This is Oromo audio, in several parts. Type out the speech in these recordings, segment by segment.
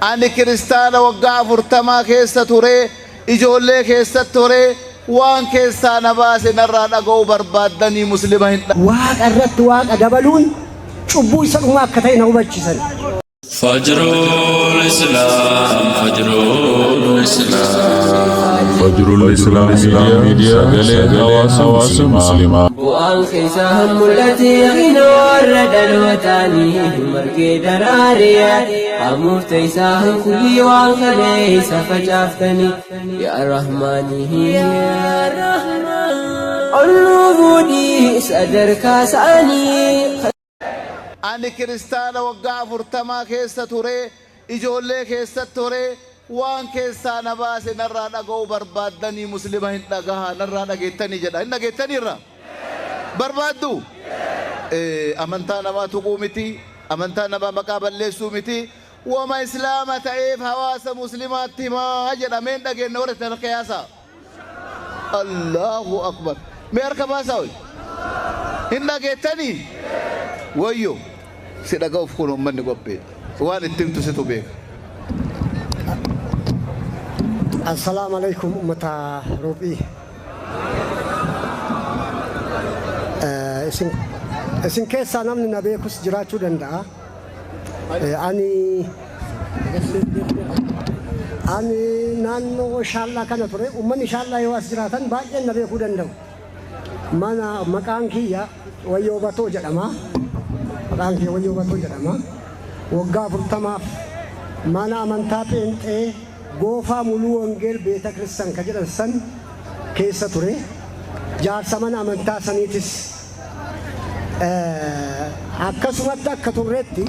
Ani kiristaana waggaa afurtamaa keessa turee, ijoollee keessatti horee, waan keessaa na baase narraa dhaga'uu barbaaddanii muslima hin. Waaqa irratti Waaqa dabaluun cubbuu isa dhumaa akka ta'e na hubachiisan. Fajrul Islam, Fajrul Islam. Fajrul Islam Media, sagalee hawaasa muslimaa. Bu'aan keessaa mul'ate yaqiina warra dhalootaanii margee daraaree hamuuf teessaa kulii waan kaleessa facaaftanii yaa Rahmaanii yaa Rahmaan ol nuu fuudhii sadarkaa isaanii. Ani kiristaana waggaa afurtamaa keessa turee, ijoollee keessatti horee, waan keessaa na baase narraa dhaga'uu barbaaddanii muslima hin dhagahaa narraa dhageettanii jedha. Hin dhageettanii irraa? Barbaadduu? Amantaa namaa tuquu miti, amantaa namaa maqaa balleessuu miti, woma islaama ta'eef hawaasa muslimaatti himaa jedha. Mee hin dhageenna warra itti harka yaasaa. Allahu Akbar. Mee harka baasaa hoy. Hin dhageettanii? Wayyo. Si dhaga'uuf kun uummanni qophiidha. Waan itti himtu situ beeka. Assalaamu alaikum ummata Roophii. Isin isin keessaa namni na beekus jiraachuu danda'a. Ani ani naannoo Shaallaa kana ture. Uummanni Shaallaa yoo as jiraatan baay'een na beekuu danda'u. Mana maqaan kiyya Wayyoo Batoo jedhama. Maqaan kiyya Wayyoo Batoo jedhama. Waggaa afurtamaaf mana amantaa Pheenxee Goofaa Muluu Wangeel Beeta Kiristan ka jedhan san keessa ture. Jaarsa mana amantaa saniitis. Akkasumatti akka turretti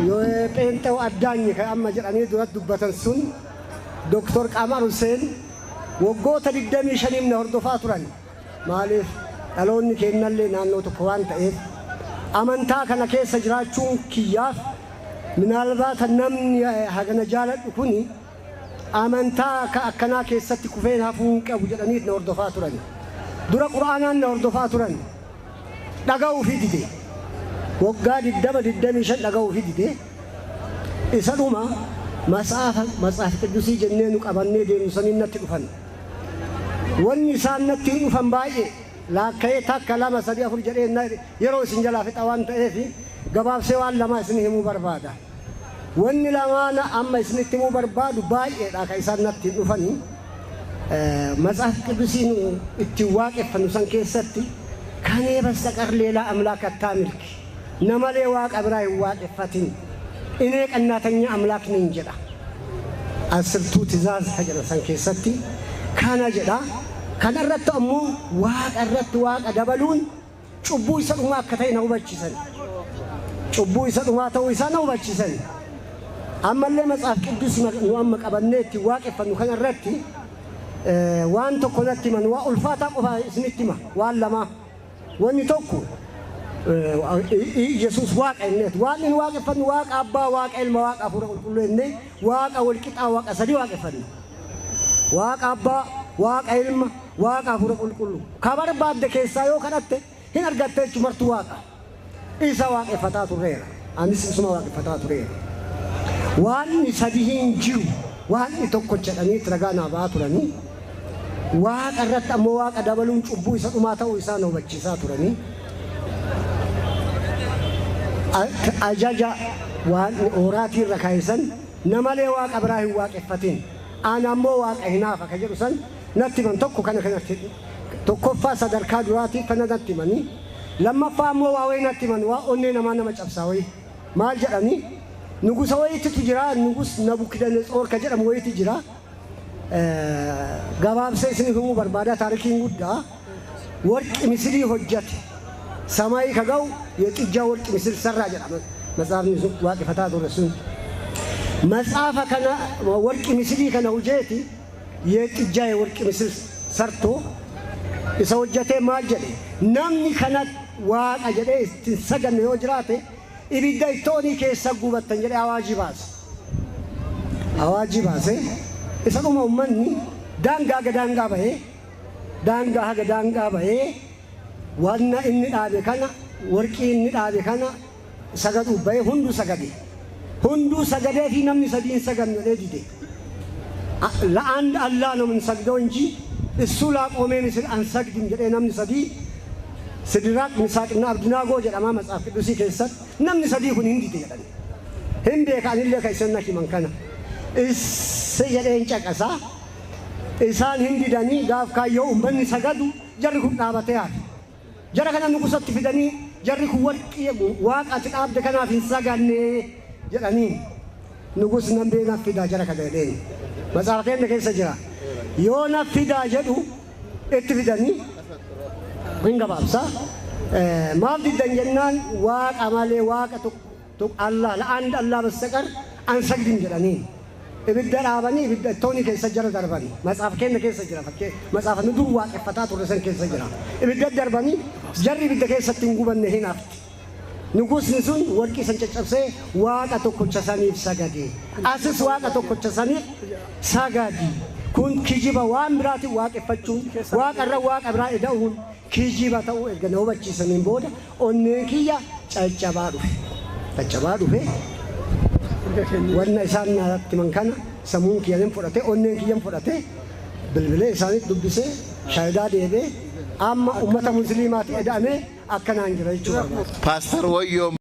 yoo Pheenxew Addaanyi kan amma jedhanii duratti dubbatan sun Doktor Qamar Huseen waggoota 25f na hordofaa turan. Maaliif dhaloonni keennallee naannoo tokko waan ta'eef amantaa kana keessa jiraachuun kiyyaaf minaalbaata namni hagana jaaladhu kuni Amantaa akka akkanaa keessatti kufeen hafuu hin qabu jedhaniit na hordofaa turan. Dura Qur'aanaan na hordofaa turan. Dhaga'uufii dide. Waggaa 20, 25 dhaga'uufii dide. Isa dhuma matsaafa Matsaaf Qiddusii jennee nu qabannee deemnu saniin natti dhufan. Wanni isaan natti hin dhufan baay'ee. Laakka'ee takka, lama, sadi, afur jedhee yeroo isin jalaa fixa waan ta'eef gabaabsee waan lamaa isin himuu barbaada. Wanni lamaana amma isinitti himuu barbaadu baay'eedha ka isaan natti hin dhufani. Matsaaf Qidusii nu ittiin waaqeffannu san keessatti kanee bastaqar leelaa amlaak attaamilki na malee waaqa biraa hin waaqeffatin inee qannaatanyaa amlaak nin jedha. Asirtuu tizaaz ka jedhan san keessatti kana jedha. Kana irratti ammoo waaqa irratti waaqa dabaluun cubbuu isa dhumaa akka ta'e na hubachiisan. Cubbuu isa dhumaa ta'uu isaa na hubachiisan. Ammallee Matsaaf Qiddus nu amma qabannee ittiin waaqeffannu kana irratti waan tokko natti himan waa ulfaataa qofa isinitti hima waan lamaa. Wanni tokko Yesuus waaqa jenneeti. Waaqni nu waaqeffannu waaqa abbaa, waaqa ilma, waaqa hafuura qulqulluu jennee waaqa walqixaa waaqa sadii waaqeffanna. Waaqa Abbaa, Waaqa Ilma, Waaqa Hafuura Qulqulluu. Ka barbaadde keessaa yoo kadhatte hin argatta jechuun martuu Waaqa. Isa waaqeffataa turreera. Anis isuma waaqeffataa tureera. Waaqni sadi hin jiru, Waaqni tokkocha jedhanii ragaa naa ba'aa turanii. Waaqa irratti ammoo Waaqa dabaluun cubbuu isa dhumaa ta'uu isaa na hubachiisaa turanii. Ajaja Waaqni Ooraatii irra kaa'e san Na malee waaqa biraa hin waaqeffatin, ana ammoo Waaqa hinaafa ka jedhu san natti himan. Tokko kana kanatti tokkoffaa sadarkaa duraatii kana natti himanii, lammaffaa ammoo waa wayii natti himan, waa onnee namaa nama cabsaa wayii. Maal jedhanii? Nugusa wayiititu jira, Nugus Nabukidanetsoor ka jedhamu wayiiti jira. Gabaabsee isiniif himuu barbaada, taarikiin guddaa. Warqi misilii hojjate. Samayii ka ga'u yexijjaa warqi misil sarraa jedhama matsaafni sun waaqefataa ture sun. Matsaafa kana warqi misilii kana hujeeti yexijjaa warqi misil sartoo isa hojjatee maal jedhe namni kana waaqa jedhee ittiin saganne yoo jiraate ibidda ittoonii keessa gubattan jedhee awaajii baase. Awaajii baase isa dhuma ummanni daangaa haga daangaa bahee daangaa haga daangaa bahee wanna inni dhaabe kana, worqii inni dhaabe kana sagaduuf bahe hunduu sagade. Hunduu sagadee fi namni sadii hin sagadnu jedhee dide. ለአንድ አላህ ነው የምንሰግደው እንጂ እሱ ላቆመ ምስል አንሰግድም jedhee namni sadii, Sidiraaq, Misaaqina Abdinaagoo jedhama Matsaaf Qidduusii keessatti, namni sadii kun hin dide jedhan. Hin beeka anillee ka isin himan kana. Isse jedheen caqasaa. Isaan hin didanii gaaf kaayyoo uummanni sagadu jarri kun dhaabatee hafe. Jara kana nugusatti fidanii, jarri kun warqii waaqa ati dhaabde kanaaf hin saganne jedhaniin. Nugus nan beenaaf fidaa jara kana jedheen. Matsaafa keenya keessa jira. Yoo na fidaa jedhu itti fidanii, hin gabaabsa. Maaf diddan jennaan, waaqa malee waaqa tokko Allah ለአንድ አላህ በስተቀር አንሰግድም jedhaniin. Ibidda dhaabanii ibidda ittoonii keessa jara darbanii, matsaafa keenya keessa jira, fakkee matsaafa nu dur waaqeffataa turre san keessa jira. Ibidda darbanii jarri ibidda keessatti hin gubanne, hin hafte. Nugusni sun warqii san caccabsee waaqa tokkocha saniif sagade. Asis waaqa tokkocha saniif sagadi. Kun kijiba, waan biraatiin waaqeffachuun, waaqa irra waaqa biraa eda'uun kijiba ta'uu erga na hubachiisaniin booda onneen kiyya caccabaa dhufe. Caccabaa dhufe. Wanna isaan natti himan kana sammuun kiyyan fudhate, onneen kiyyan fudhate, bilbilee isaanitti dubbisee shaayidaa deebee amma ummata musliimaatti eda'amee akkanaan jira jechuu barbaada. Paastar Wayyoo.